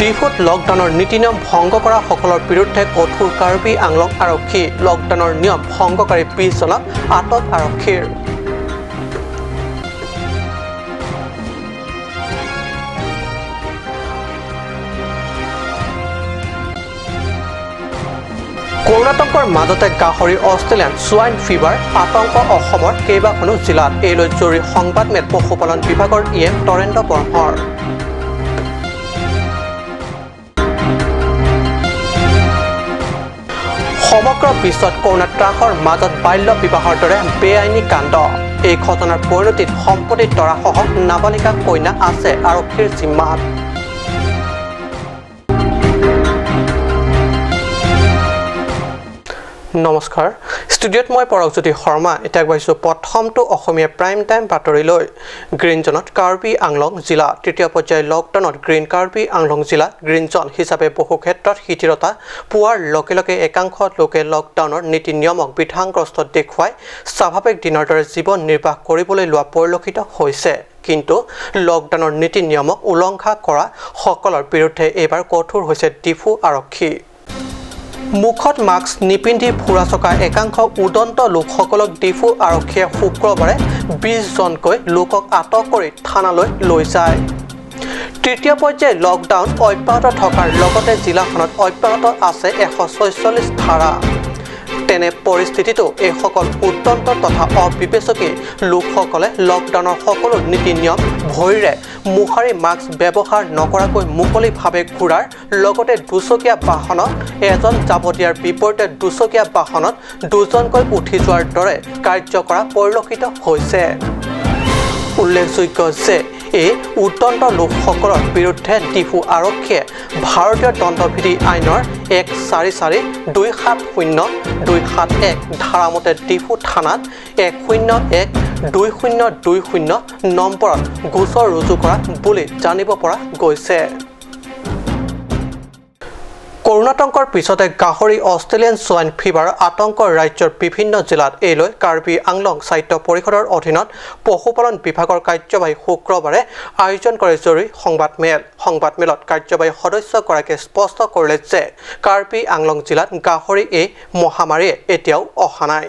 ডিফুত লকডাউনৰ নীতি নিয়ম ভংগ কৰা সকলৰ বিৰুদ্ধে কঠোৰ কাৰ্বি আংলং আৰক্ষী। লকডাউনৰ নিয়ম ভংগকাৰী 20 জনক আটক আৰক্ষীৰ। কৰোনাতংকৰ মাজতে গাহৰি অষ্ট্ৰেলিয়ান ছোৱাইন ফিভাৰ আতংক অসমৰ কেইবাখনো জিলাত। এই লৈ জৰুৰী সংবাদমেল পশুপালন বিভাগৰ ই এম তৰেন্দ্ৰ ব্ৰহ্মৰ। সমগ্ৰ বিশ্বত কৰোনা ত্ৰাসৰ মাজত বাল্য বিবাহৰ দৰে বেআইনী কাণ্ড। এই ঘটনাৰ পৰিণতিত সম্প্ৰতি দৰাসহ নাবালিকা কন্যা আছে আৰক্ষীৰ জিম্মাত। নমস্কাৰ, ষ্টুডিঅ'ত মই পৰগজ্যোতি শৰ্মা। এতিয়া আগবাঢ়িছোঁ প্ৰথমটো অসমীয়া প্ৰাইম টাইম বাতৰিলৈ। গ্ৰীণ জ'নত কাৰ্বি আংলং জিলা। তৃতীয় পৰ্যায়ৰ লকডাউনত গ্ৰীণ কাৰ্বি আংলং জিলা গ্ৰীণ জ'ন হিচাপে বহু ক্ষেত্ৰত শিথিলতা পোৱাৰ লগে লগে একাংশ লোকে লকডাউনৰ নীতি নিয়মক বিধানগ্ৰস্ত দেখুৱাই স্বাভাৱিক দিনৰ দৰে জীৱন নিৰ্বাহ কৰিবলৈ লোৱা পৰিলক্ষিত হৈছে। কিন্তু লকডাউনৰ নীতি নিয়মক উলংঘা কৰা সকলৰ বিৰুদ্ধে এইবাৰ কঠোৰ হৈছে ডিফু আৰক্ষী। মুখত মাস্ক নিপিন্ধি ফুৰা চকা একাংশ উদন্ত লোকসকলক ডিফু আৰক্ষীয়ে শুক্ৰবাৰে 20 জনকৈ লোকক আটক কৰি থানালৈ লৈ যায়। তৃতীয় পৰ্যায়ৰ লকডাউন অব্যাহত থকাৰ লগতে জিলাখনত অব্যাহত আছে 146 ধাৰা। তেনে পৰিস্থিতিতো এইসকল উদন্ত তথা অবিবেচকী লোকসকলে লকডাউনৰ সকলো নীতি নিয়ম ভৰিৰে মোহাৰি মাস্ক ব্যৱহাৰ নকৰাকৈ মুকলিভাৱে ঘূৰাৰ লগতে দুচকীয়া বাহনত এজন যাব দিয়াৰ বিপৰীতে দুচকীয়া বাহনত দুজনকৈ উঠি যোৱাৰ দৰে কাৰ্য কৰা পৰিলক্ষিত হৈছে। উল্লেখযোগ্য যে এই উদন্ত লোকসকলৰ বিৰুদ্ধে ডিফু আৰক্ষীয়ে ভাৰতীয় দণ্ডবিধি আইনৰ 144, 270, 271 ধাৰামতে ডিফু থানাত 1012020 নম্বৰত গোচৰ ৰুজু কৰা বুলি জানিব পৰা গৈছে। কৰোনাতংকৰ পিছতে গাহৰি অষ্ট্ৰেলিয়ান ছোৱাইন ফিভাৰ আতংক ৰাজ্যৰ বিভিন্ন জিলাত। এই লৈ কাৰ্বি আংলং স্বায়ত্ত পৰিষদৰ অধীনত পশুপালন বিভাগৰ কাৰ্যবাহী শুক্ৰবাৰে আয়োজন কৰে জৰুৰী সংবাদমেল। সংবাদমেলত কাৰ্যবাহী সদস্যগৰাকীয়ে স্পষ্ট কৰিলে যে কাৰ্বি আংলং জিলাত গাহৰি এই মহামাৰীয়ে এতিয়াও অহা নাই।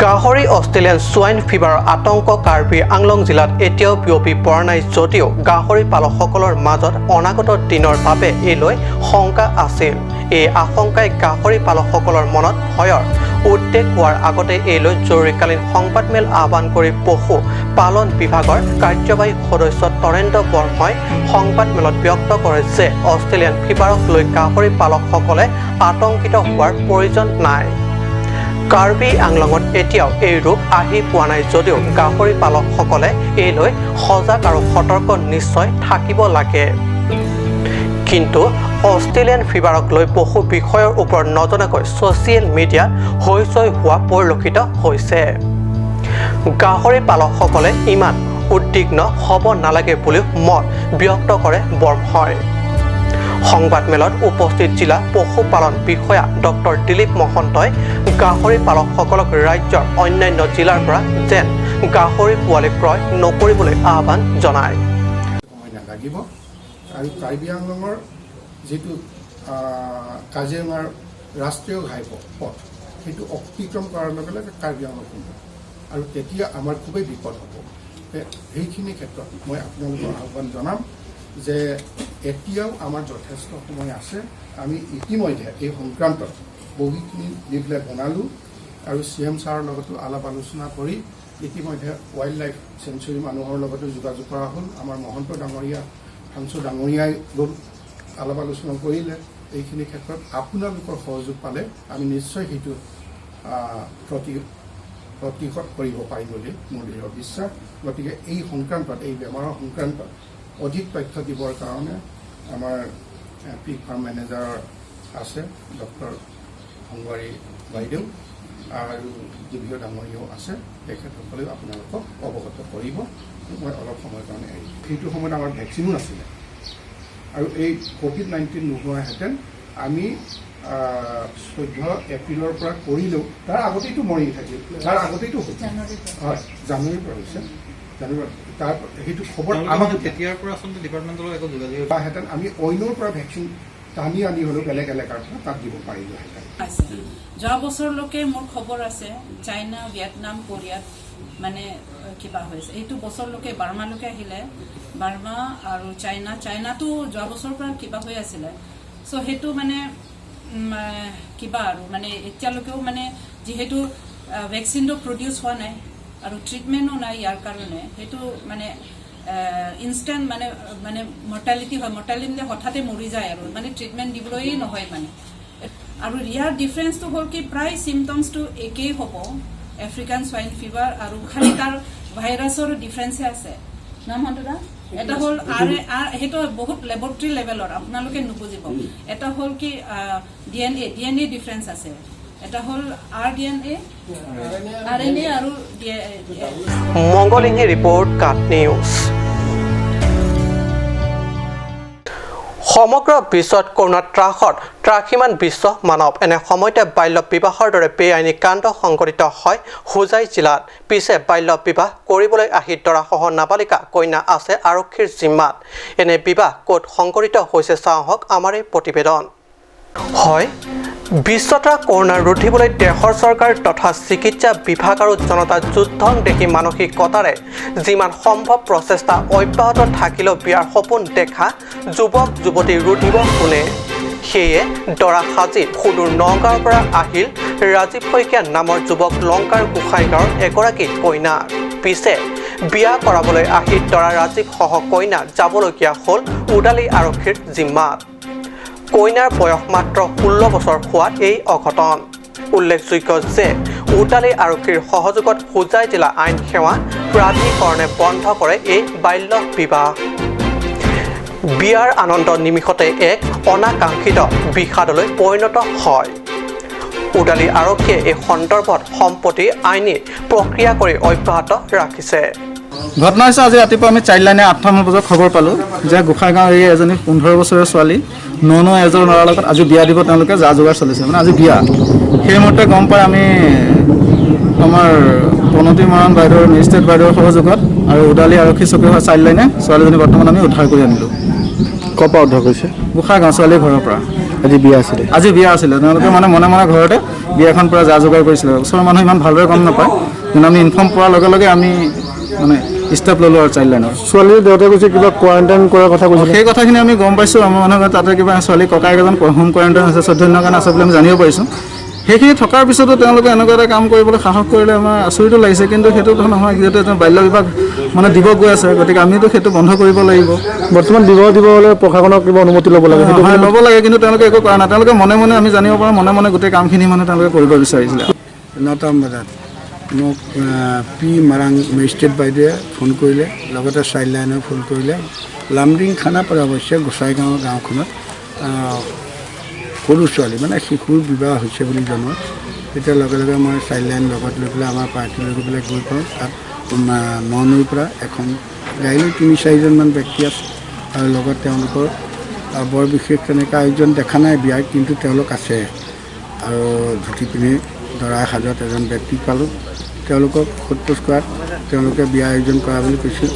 গাহৰি অষ্ট্ৰেলিয়ান ছোৱাইন ফিভাৰৰ আতংক কাৰ্বি আংলং জিলাত এতিয়াও বিয়পি পৰা নাই যদিও গাহৰি পালকসকলৰ মাজত অনাগত দিনৰ বাবে এই লৈ শংকা আছিল। এই আশংকাই গাহৰি পালকসকলৰ মনত ভয়ৰ উদ্বেগ হোৱাৰ আগতে এই লৈ জৰুৰীকালীন সংবাদমেল আহ্বান কৰি পশু পালন বিভাগৰ কাৰ্যবাহী সদস্য তৰেন্দ্ৰ ব্ৰহ্মই সংবাদমেলত ব্যক্ত কৰে যে অষ্ট্ৰেলিয়ান ফিভাৰক লৈ গাহৰি পালকসকলে আতংকিত হোৱাৰ প্ৰয়োজন নাই। কাৰ্বি আংলঙত এতিয়াও এই ৰোগ আহি পোৱা নাই যদিও গাহৰি পালকসকলে এই লৈ সজাগ আৰু সতৰ্ক নিশ্চয় থাকিব লাগে। কিন্তু অষ্ট্ৰেলিয়ান ফিভাৰক লৈ বহু বিষয়ৰ ওপৰত নজনাকৈ ছ'চিয়েল মিডিয়াত হৈচৈ হোৱা পৰিলক্ষিত হৈছে। গাহৰি পালকসকলে ইমান উদ্বিগ্ন হ'ব নালাগে বুলিও মত ব্যক্ত কৰে ব্ৰহ্মই। সংবাদমেলত উপস্থিত জিলা পশুপালন বিষয়া ডক্টৰ দিলীপ মহন্তই গাহৰি পালকসকলক ৰাজ্যৰ অন্যান্য জিলাৰ পৰা যেন গাহৰি পোৱালি ক্ৰয় নকৰিবলৈ আহ্বান জনায়। সময় নালাগিব আৰু কাৰ্বি আংলঙৰ যিটো কাজিৰঙাৰ ৰাষ্ট্ৰীয় ঘাইপথ পথ, সেইটো অতিক্ৰম কৰাৰ লগে লগে কাৰ্বি আংলং সোমাব আৰু তেতিয়া আমাৰ খুবেই বিপদ হ'ব। সেইখিনি ক্ষেত্ৰত মই আপোনালোকৰ আহ্বান জনাম যে এতিয়াও আমাৰ যথেষ্ট সময় আছে। আমি ইতিমধ্যে এই সংক্ৰান্তত বহুখিনি লিফলেট বনালোঁ আৰু চি এম ছাৰৰ লগতো আলাপ আলোচনা কৰি ইতিমধ্যে ৱাইল্ড লাইফ চেঞ্চুৰী মানুহৰ লগতো যোগাযোগ কৰা হ'ল। আমাৰ মহন্ত ডাঙৰীয়া, ফাংচু ডাঙৰীয়াই গ'ল, আলাপ আলোচনা কৰিলে। এইখিনি ক্ষেত্ৰত আপোনালোকৰ সহযোগ পালে আমি নিশ্চয় সেইটো প্ৰতিহত কৰিব পাৰিম বুলি মোৰ দৃঢ় বিশ্বাস। গতিকে এই সংক্ৰান্তত, এই বেমাৰৰ সংক্ৰান্তত অধিক তথ্য দিবৰ কাৰণে আমাৰ পিগ ফাৰ্ম মেনেজাৰ আছে ডক্টৰ সংবাৰী বাইদেউ আৰু ডিভিঅ' ডাঙৰীয়াও আছে। তেখেতসকলেও আপোনালোকক অৱগত কৰিব। মই অলপ সময়ৰ কাৰণে এৰিম। সেইটো সময়ত আমাৰ ভেকচিনো নাছিলে আৰু এই ক'ভিড-19 নোহোৱাহেঁতেন আমি 14 এপ্ৰিলৰ পৰা কৰিলেও তাৰ আগতেইতো মৰি থাকিল, তাৰ আগতেইতো হৈছে। হয়, জানুৱাৰীৰ পৰা হৈছে, জানুৱাৰী। তাৰ সেইটো খবৰ আমাক তেতিয়াৰ পৰা আচলতে ডিপাৰ্টমেণ্টৰ লগত একো যোগাযোগ হেঁতেন আমি অন্যৰ পৰা ভেকচিন টানি আনি হ'লেও বেলেগ এলেকাৰ পৰা তাত দিব পাৰিলোহেঁতেন। আছে, যোৱা বছৰলৈকে মোৰ খবৰ আছে, চাইনা, ভিয়েটনাম, কোৰিয়াত মানে কিবা হৈছে। এইটো বছৰলৈকে বাৰ্মালৈকে আহিলে, বাৰ্মা আৰু চাইনা, চাইনাটো যোৱা বছৰৰ পৰা কিবা হৈ আছিলে। চ' সেইটো মানে কিবা আৰু মানে এতিয়ালৈকেও মানে যিহেতু ভেকচিনটো প্ৰডিউচ হোৱা নাই আৰু ট্ৰিটমেণ্টো নাই ইয়াৰ কাৰণে, সেইটো মানে ইনষ্টেণ্ট মানে মানে মৰ্টেলিটি হয়। মৰ্টেলিটি মানে হঠাতে মৰি যায় আৰু মানে ট্ৰিটমেণ্ট দিবলৈয়ে নহয় মানে। আৰু ইয়াৰ ডিফাৰেঞ্চটো হ'ল কি, প্ৰায় চিমটমছটো একেই হ'ব আফ্ৰিকান চোৱাইন ফিভাৰ আৰু খালি তাৰ ভাইৰাছৰ ডিফাৰেঞ্চহে আছে ন মহন্তদা? এটা হ'ল আৰ আৰ, সেইটো বহুত লেবৰেটৰী লেভেলৰ, আপোনালোকে নুবুজিব। এটা হ'ল কি ডিএনএ ডিফাৰেঞ্চ আছে। এটা হ'ল আৰ ডিএনএ, আৰএনএ আৰু মংগলিঙী ৰিপৰ্ট, কাট নিউজ। সমগ্ৰ বিশ্বত কৰোণাৰ ত্ৰাসত ত্ৰাসীমান বিশ্ব মানৱ। এনে সময়তে বাল্য বিবাহৰ দৰে বেআইনী কাণ্ড সংঘটিত হয় হোজাই জিলাত। পিছে বাল্য বিবাহ কৰিবলৈ আহি দৰাসহ নাবালিকা কন্যা আছে আৰক্ষীৰ জিম্মাত। এনে বিবাহ ক'ত সংঘটিত হৈছে, চাওঁ আহক আমাৰ এই প্ৰতিবেদন। হয়, বিশ্বত্ৰাস কৰোণা ৰুধিবলৈ দেশৰ চৰকাৰ তথা চিকিৎসা বিভাগ আৰু জনতা যুদ্ধং দেখি মানসিকতাৰে যিমান সম্ভৱ প্ৰচেষ্টা অব্যাহত থাকিলেও বিয়াৰ সপোন দেখা যুৱক যুৱতী ৰুধিব কোনে? সেয়ে দৰা সাজি সুদূৰ নগাঁৱৰ পৰা আহিল ৰাজীৱ শইকীয়া নামৰ যুৱক লংকাৰ গোসাঁইগাঁৱৰ এগৰাকী কন্যা। পিছে বিয়া কৰাবলৈ আহি দৰা ৰাজীৱসহ কন্যা যাবলগীয়া হ'ল উদালী আৰক্ষীৰ জিম্মাত। কইনাৰ বয়স মাত্ৰ 16 বছৰ হোৱাত এই অঘটন। উল্লেখযোগ্য যে উদালী আৰক্ষীৰ সহযোগত হোজাই জিলা আইন সেৱা প্ৰাধিকৰণে বন্ধ কৰে এই বাল্য বিবাহ। বিয়াৰ আনন্দ নিমিষতে এক অনাকাংক্ষিত বিষাদলৈ পৰিণত হয়। উদালী আৰক্ষীয়ে এই সন্দৰ্ভত সম্প্ৰতি আইনী প্ৰক্ৰিয়া কৰি অব্যাহত ৰাখিছে। ঘটনা হৈছে, আজি ৰাতিপুৱা আমি চাইল্ড লাইনে 8টামান বজাত খবৰ পালোঁ যে গোসাঁইগাঁও এৰিয়া এজনী 15 বছৰীয়া ছোৱালী ন ন এজৰ ল'ৰাৰ লগত আজি বিয়া দিব, তেওঁলোকে যা যোগাৰ চলিছে, মানে আজি বিয়া। সেই মুহূৰ্তে গম পাই আমি আমাৰ প্ৰণতি মৰাণ বাইদেউৰ, মেজিষ্ট্ৰেট বাইদেউৰ সহযোগত আৰু উদালী আৰক্ষী চকী হৈ চাইল্ড লাইনে ছোৱালীজনী বৰ্তমান আমি উদ্ধাৰ কৰি আনিলোঁ। ক'ৰ পৰা উদ্ধাৰ কৰিছে? গোসাঁইগাঁও, ছোৱালীৰ ঘৰৰ পৰা। আজি বিয়া আছিলে? আজি বিয়া আছিলে। তেওঁলোকে মানে মনে মনে ঘৰতে বিয়াখন পূৰা যা যোগাৰ কৰিছিলে। ওচৰৰ মানুহ ইমান ভালদৰে গম নাপায়, কিন্তু আমি ইনফৰ্ম পোৱাৰ লগে লগে আমি মানে ষ্টেপ ল'লোঁ আৰু চাইল্ড লাইনৰ। ছোৱালীৰ দেউতাই কৈছে কিবা কোৱাৰেণ্টাইন কৰাৰ কথা কৈছিলে। সেই কথাখিনি আমি গম পাইছোঁ। আমাৰ মানুহ তাতে কিবা ছোৱালী ককায়েক এজন হোম কোৱাৰেণ্টাইন আছে, 14 দিনৰ কাৰণে আছে বুলি আমি জানিব পাৰিছোঁ। সেইখিনি থকাৰ পিছতো তেওঁলোকে এনেকুৱা এটা কাম কৰিবলৈ সাহস কৰিলে আমাৰ আচৰিতো লাগিছে। কিন্তু সেইটো কথা নহয়, যিহেতু এজন বাল্য বিবাহ মানে দিব গৈ আছে, গতিকে আমিতো সেইটো বন্ধ কৰিব লাগিব। বৰ্তমান বিবাহ দিব হ'লে প্ৰশাসনক কিবা অনুমতি ল'ব লাগে, সেইটো হয়, ল'ব লাগে, কিন্তু তেওঁলোকে একো কৰা নাই। তেওঁলোকে মনে মনে, আমি জানিব পাৰোঁ, মনে মনে গোটেই কামখিনি মানে তেওঁলোকে কৰিব বিচাৰিছিলে। 9টামান বজাত মোক পি মাৰাং মেজিষ্ট্ৰেট বাইদেৱে ফোন কৰিলে, লগতে চাইল্ড লাইনেও ফোন কৰিলে। লামডিং খানাপাৰা অৱশ্যে গোসাইগাঁৱৰ গাঁওখনত সৰু ছোৱালী মানে শিশুৰ বিবাহ হৈছে বুলি জনোৱা। তেতিয়া লগে লগে মই চাইল্ড লাইন লগত লৈ পেলাই আমাৰ পাৰ্টি লৈ পেলাই গৈ পাওঁ। তাত ননৈৰ পৰা এখন গাড়ী লৈ তিনি চাৰিজনমান ব্যক্তি আছে আৰু লগত তেওঁলোকৰ বৰ বিশেষ তেনেকুৱা আয়োজন দেখা নাই বিয়াৰ, কিন্তু তেওঁলোক আছে আৰু ধুতি পিন্ধি দৰা সাজত এজন ব্যক্তিক পালোঁ। তেওঁলোকক সোধ পোছ কৰাত তেওঁলোকে বিয়া আয়োজন কৰা বুলি কৈছিল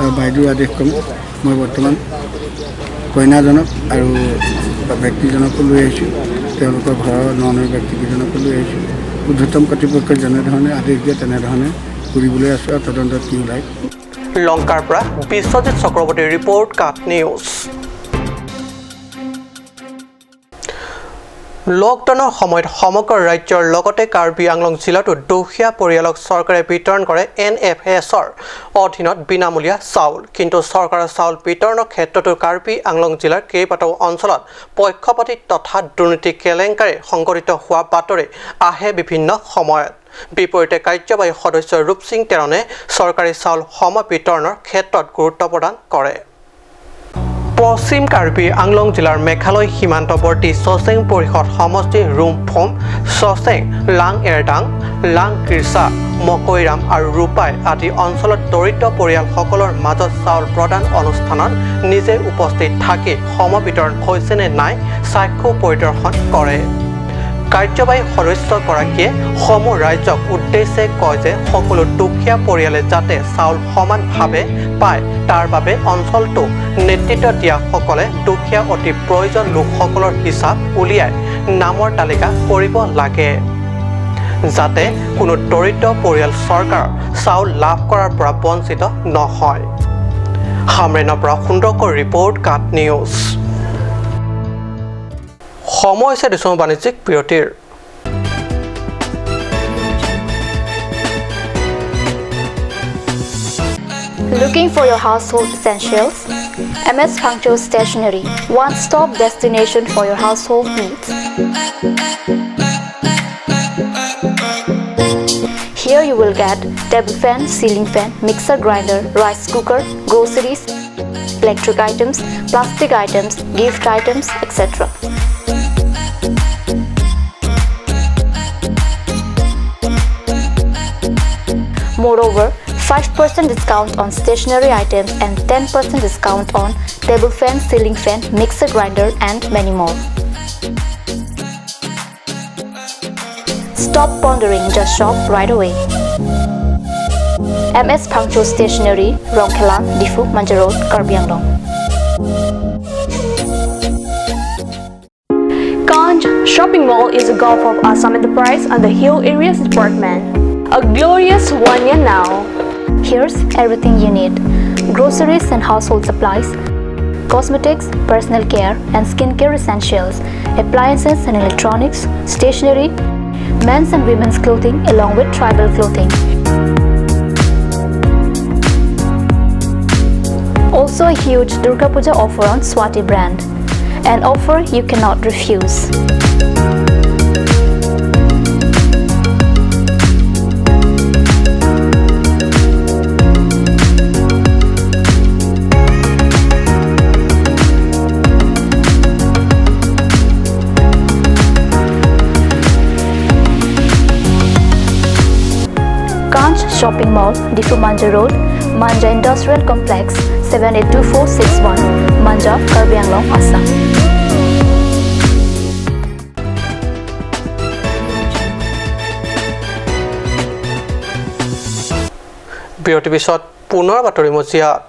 আৰু বাইদেউৰ আদেশ ক্ৰমে মই বৰ্তমান কইনাজনক আৰু ব্যক্তিজনকো লৈ আহিছোঁ, তেওঁলোকৰ ঘৰৰ ননৈ ব্যক্তিকেইজনকো লৈ আহিছোঁ। ঊৰ্ধতম কৰ্তৃপক্ষই যেনেধৰণে আদেশ দিয়ে তেনেধৰণে কৰিবলৈ আছোঁ আৰু তদন্তত কি ওলায়। লংকাৰ পৰা বিশ্বজিৎ চক্ৰৱৰ্তীৰ ৰিপৰ্ট, কাট নিউজ। লকডাউনৰ সময়ত সমগ্ৰ ৰাজ্যৰ লগতে কাৰ্বি আংলং জিলাতো দুখীয়া পৰিয়ালক চৰকাৰে বিতৰণ কৰে এনএফএছৰ অধীনত বিনামূলীয়া চাউল। কিন্তু চৰকাৰৰ চাউল বিতৰণৰ ক্ষেত্ৰতো কাৰ্বি আংলং জিলাৰ কেইবাটাও অঞ্চলত পক্ষপাতী তথা দুৰ্নীতি কেলেংকাৰী সংঘটিত হোৱা বাতৰি আহে বিভিন্ন সময়ত। বিপৰীতে কাৰ্যবাহী সদস্য ৰূপসিং টেৰণে চৰকাৰী চাউল সম বিতৰণৰ ক্ষেত্ৰত গুৰুত্ব প্ৰদান কৰে। পশ্চিম কাৰ্বি আংলং জিলাৰ মেঘালয় সীমান্তৱৰ্তী চচেং পৰিষদ সমষ্টিৰ ৰুমফোম, চচেং, লাং এৰডাং, লাং কিৰ্চা, মকৈৰাম আৰু ৰূপাই আদি অঞ্চলত দৰিদ্ৰ পৰিয়ালসকলৰ মাজত চাউল প্ৰদান অনুষ্ঠানত নিজে উপস্থিত থাকি সম বিতৰণ হৈছে নে নাই চাক্ষুষ পৰিদৰ্শন কৰে। কাৰ্যবাহী সদস্যগৰাকীয়ে সমূহ ৰাজ্যক উদ্দেশ্যে কয় যে সকলো দুখীয়া পৰিয়ালে যাতে চাউল সমানভাৱে পায় তাৰ বাবে অঞ্চলটোক নেতৃত্ব দিয়াসকলে দুখীয়া অতি প্ৰয়োজন লোকসকলৰ হিচাপ উলিয়াই নামৰ তালিকা কৰিব লাগে, যাতে কোনো দৰিদ্ৰ পৰিয়াল চৰকাৰৰ চাউল লাভ কৰাৰ পৰা বঞ্চিত নহয়। হামৰেনৰ পৰা সুন্দৰকৰ ৰিপৰ্ট, কাট নিউজ। সময় হৈছে দিছম বাণিজ্যিক বিৰতিৰ। Looking for your household essentials? MS Phangcho Stationery, one-stop destination for your household needs. Here you will get table fan, ceiling fan, mixer grinder, rice cooker, groceries, electric items, plastic items, gift items, etc. Moreover, 5% discount on stationery items and 10% discount on table fan, ceiling fan, mixer grinder and many more. Stop pondering, just shop right away. MS Phangcho Stationery, Rongkhelan, Diphu, Manja Road, Karbi Anglong. Kanj Shopping Mall is a Gulf of Assam Enterprise and the Hill Areas Department. A glorious 1 year now. Here's everything you need: groceries and household supplies, cosmetics, personal care and skincare essentials, appliances and electronics, stationery, men's and women's clothing along with tribal clothing. Also a huge Durga Puja offer on Swati brand, an offer you cannot refuse. Shopping Mall, Diphu Manja Road, Manja Industrial Complex, 782461, Manja, Karbi Anglong, Assam. বিৰতিৰ পিছত পুনৰ বাতৰি মজিয়াত।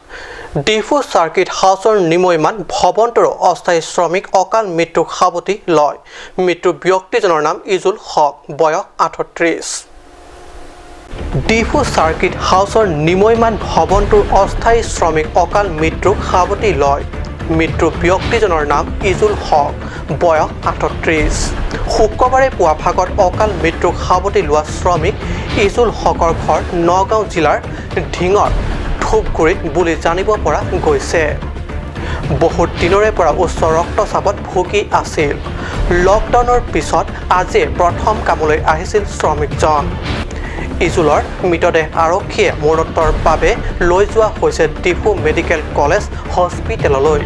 Diphu circuit হাউচৰ নিময়মান ভৱনটোৰ অস্থায়ী শ্ৰমিক অকাল মৃত্যুক সাৱটি লয়। মৃত্যু ব্যক্তিজনৰ নাম ইজুল হক, বয়স 38। ডিফু চাৰ্কিট হাউচৰ নিময়মান ভৱনটোৰ অস্থায়ী শ্ৰমিক অকাল মৃত্যুক সাৱটি লয়। মৃত্যু ব্যক্তিজনৰ নাম ইজুল হক, বয়স 38। শুক্ৰবাৰে পুৱা ভাগত অকাল মৃত্যুক সাৱটি লোৱা শ্ৰমিক ইজুল হকৰ ঘৰ নগাঁও জিলাৰ ঢিঙৰ ধূপগুৰিত বুলি জানিব পৰা গৈছে। বহুত দিনৰে পৰা উচ্চ ৰক্তচাপত ভুগি আছিল। লকডাউনৰ পিছত আজিয়ে প্ৰথম কামলৈ আহিছিল শ্ৰমিকজন। ইজুলৰ মৃতদেহ আৰক্ষীয়ে মৰণোত্তৰ বাবে লৈ যোৱা হৈছে ডিফু মেডিকেল কলেজ হস্পিটেললৈ।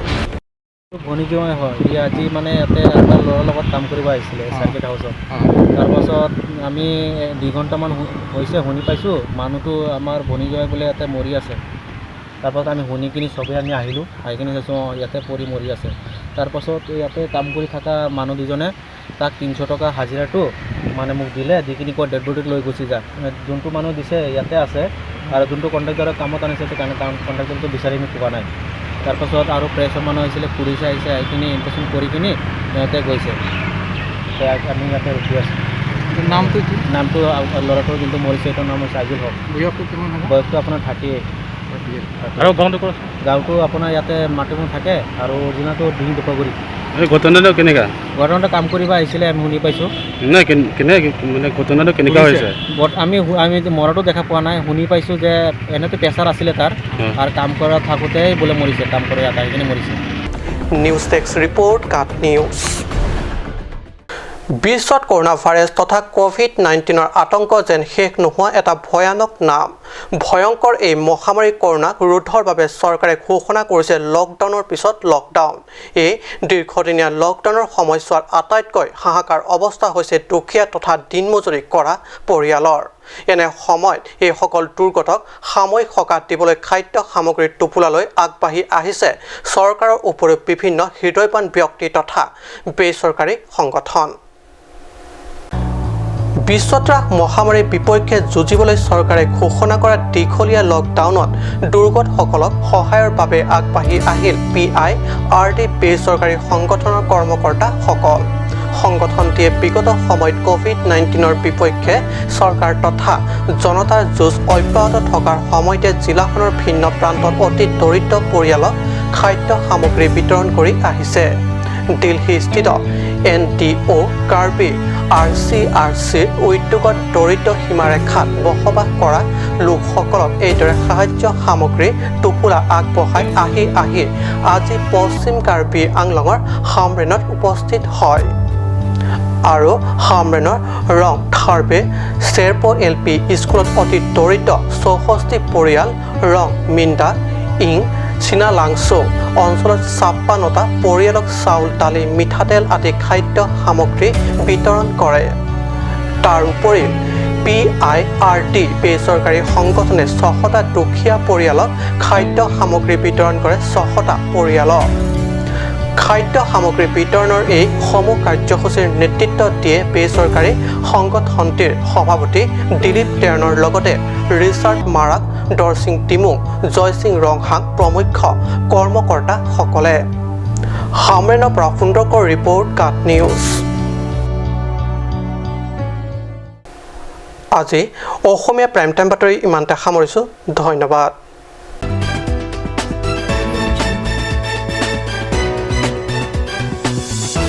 ভনীজোঁৱাই হয়, সি আজি মানে ইয়াতে এটা ল'ৰাৰ লগত কাম কৰিব আহিছিলে চাৰ্কিট হাউচত। তাৰপাছত আমি 2 ঘণ্টামান হৈছে শুনি পাইছোঁ মানুহটো আমাৰ ভনীজোঁৱাই বোলে ইয়াতে মৰি আছে। তাৰপাছত আমি শুনি কিনি চবেই আমি আহিলোঁ, আহি কিনি চাইছোঁ অঁ ইয়াতে পৰি মৰি আছে। তাৰপাছত ইয়াতে কাম কৰি থকা মানুহ দুজনে তাক 300 টকা হাজিৰাটো মানে মোক দিলে, দি কিনি কয় ডেড বডিত লৈ গুচি যা। যোনটো মানুহ দিছে ইয়াতে আছে আৰু যোনটো কণ্ট্ৰেক্টৰে কামত আনিছে সেইটো কণ্ট্ৰেক্টৰটো বিচাৰি আমি পোৱা নাই। তাৰপাছত আৰু প্ৰেছৰ মানুহ আহিছিলে, পুলিচ আহিছে, আহি কিনি ইনভেষ্টিগেশ্যন কৰি কিনি সিহঁতে গৈছে। আমি ইয়াতে ৰখি আছোঁ। নামটো কি? নামটো ল'ৰাটোৰ যোনটো মৰিছে এইটোৰ নাম হৈছে আজিল হক। বয়সটো কিমান হ'ব? বয়সটো আপোনাৰ 38। আৰু গাঁৱটো ক'ত আছে? গাঁৱটো আপোনাৰ ইয়াতে মাটিমূৰ থাকে আৰু অৰিজিনেলটো ডিঙি দুপাগুৰি। এই ঘটনাটো কেনেকুৱা? ঘটনাটো কাম কৰিব আহিছিলে, আমি শুনি পাইছোঁ। নাই, কেনেকৈ মানে ঘটনাটো কেনেকুৱা হৈছে? আমি মৰাটো দেখা পোৱা নাই, শুনি পাইছোঁ যে এনেতো প্ৰেছাৰ আছিলে তাৰ আৰু কাম কৰা থাকোঁতেই বোলে মৰিছে, কাম কৰি ইয়াত আহি কিনে মৰিছে। নিউজ ডেস্ক ৰিপৰ্ট, কাট নিউজ। বিশ্বত কৰোণা ভাইৰাছ তথা কোভিড-19ৰ আতংক যেন শেষ নোহোৱা এটা ভয়ানক নাম। ভয়ংকৰ এই মহামাৰী কৰোণাক ৰোধৰ বাবে চৰকাৰে ঘোষণা কৰিছে লকডাউনৰ পিছত লকডাউন। এই দীৰ্ঘদিনীয়া লকডাউনৰ সময়ছোৱাত আটাইতকৈ হাহাকাৰ অৱস্থা হৈছে দুখীয়া তথা দিনমজুৰি কৰা পৰিয়ালৰ। এনে সময়ত এইসকল দুৰ্গতক সাময়িক সকাহ দিবলৈ খাদ্য সামগ্ৰীৰ টোপোলালৈ আগবাঢ়ি আহিছে চৰকাৰৰ উপৰিও বিভিন্ন হৃদয়বান ব্যক্তি তথা বেচৰকাৰী সংগঠন। বিশ্বত্ৰাস মহামাৰীৰ বিপক্ষে যুঁজিবলৈ চৰকাৰে ঘোষণা কৰা দীঘলীয়া লকডাউনত দুৰ্গতসকলক সহায়ৰ বাবে আগবাঢ়ি আহিল PIRD বেচৰকাৰী সংগঠনৰ কৰ্মকৰ্তাসকল। সংগঠনটিয়ে বিগত সময়ত কোভিড-19ৰ বিপক্ষে চৰকাৰ তথা জনতাৰ যুঁজ অব্যাহত থকাৰ সময়তে জিলাখনৰ ভিন্ন প্ৰান্তত অতি দৰিদ্ৰ পৰিয়ালক খাদ্য সামগ্ৰী বিতৰণ কৰি আহিছে। দিল্লীস্থিত NTO Karbi RCRCৰ উদ্যোগত দৰিদ্ৰ সীমাৰেখাত বসবাস কৰা লোকসকলক এইদৰে সাহায্য সামগ্ৰী টোপোলা আগবঢ়াই আহি আহি আজি পশ্চিম কাৰ্বি আংলঙৰ হামৰেণত উপস্থিত হয় আৰু হামৰেণৰ ৰং থাৰ্বে চেৰপ LP স্কুলত অতি দৰিদ্ৰ 64 পৰিয়াল ৰং মিন্দা ইং চীনালাংচো অঞ্চলত 56টা পৰিয়ালক চাউল, দালি, মিঠাতেল আদি খাদ্য সামগ্ৰী বিতৰণ কৰে। তাৰ উপৰি PIRD বেচৰকাৰী সংগঠনে 600টা দুখীয়া পৰিয়ালক খাদ্য সামগ্ৰী বিতৰণ কৰে। 600টা পৰিয়ালক খাদ্য সামগ্ৰী বিতৰণৰ এই সমূহ কাৰ্যসূচীৰ নেতৃত্ব দিয়ে বেচৰকাৰী সংগঠনটিৰ সভাপতি দিলীপ টেৰণৰ লগতে ৰিচাৰ্ড মাৰাক, দৰসিং টিমুং, জয়সিং ৰংহাং প্ৰমুখ্য কৰ্মকৰ্তাসকলে। হামৰেণৰ পৰা সুন্দৰকৰ ৰিপৰ্ট, কাট নিউজ। আজি অসমীয়া প্ৰাইম টাইম বাতৰি ইমানতে সামৰিছোঁ। ধন্যবাদ।